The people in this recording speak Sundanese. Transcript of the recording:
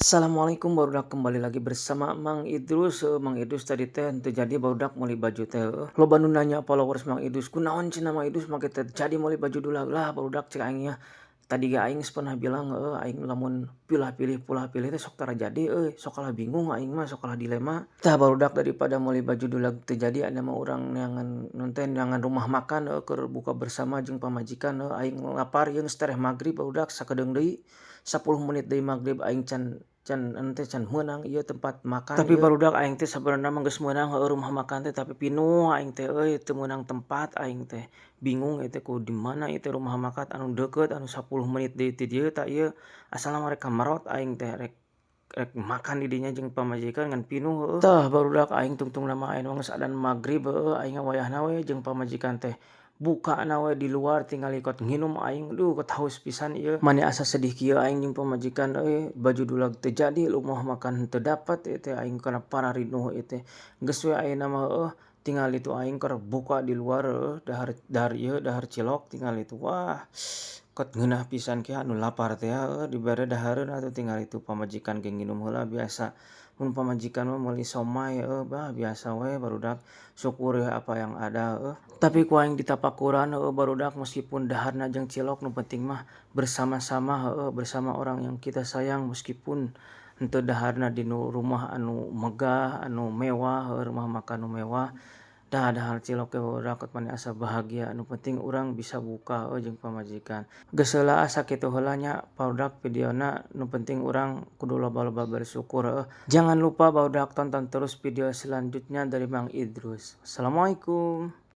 Assalamualaikum barudak, kembali lagi bersama Mang Idrus. Mang Idrus tadi teh teu jadi, barudak, meuli baju teh heueuh. Loba nu nanya followers Mang Idrus, "Kunaon cenah Mang Idrus make teu jadi meuli baju dulag?" Lah barudak, cek aing nya, tadi ge aing geus pernah bilang heueuh, aing lamun pilah-pilih pulah-pilih teh sok tara jadi euy, sok kalah bingung aing mah, sok kalah dilema. Tah barudak, daripada meuli baju dulag teu jadi, ayeuna mah urang neangan naon teh, neangan rumah makan heueuh, keur buka bersama jeung pamajikan heueuh. Aing lapar ieu, geus tereh magrib barudak, sakedeung deui 10 menit deui magrib, aing can can anu teh, can meunang ieu tempat makan. Tapi barudak, aing teh sabenerna mah geus meunang heueuh rumah makan teh, tapi pinuh aing teh euy, teu meunang tempat. Aing teh bingung ieu teh, kudu di mana ieu teh rumah makan anu deukeut, anu 10 menit deui ti dieu. Tah ieu asalna mah rek ka Merot aing teh, rek rek makan di dinya jeung pamajikan, ngan pinuh heueuh. Tah barudak, aing tungtungna mah ayeuna mah geus adan magrib heueuh, aing wayahna we jeung pamajikan teh bukana we di luar, tingali kot nginum aing. Duh, kot haus pisan ieu. Mani asa sedih kieu aing jeung pamajikan euy, baju dulag teu jadi, rumah makan teu dapat ieu teh, aing kana pararinuh ieu teh. Geus we ayeuna mah heueuh, tingali tuh aing keur buka di luar heueuh, dahar dahar ieu, dahar cilok tingali tuh. Wah, kot ngeunah pisan kieu anu lapar teh heueuh, dibere dahareun atuh. Tingali tuh pamajikan ge nginum heula. Biasa mun pamajikan mah meuli somai heueuh. Bah, biasa we barudak, syukuri apa yang ada heueuh. Tapi ku aing ditapakuran heueuh barudak, meskipun daharna jeung cilok, nu penting mah bersama-sama heueuh, bersama orang yang kita sayang, meskipun henteu daharna di rumah anu megah, anu mewah heueuh, rumah makan nu mewah dah dahar cilok ge barudak, kot mani asa bahagia. Nu penting urang bisa buka heueuh jeung pamajikan. Geus heula ah, sakitu heula nya barudak videona. Nu penting urang kudu loba-loba bersyukur heueuh. Jangan lupa barudak, tonton terus video selanjutnya dari Mang Idrus. Assalamualaikum.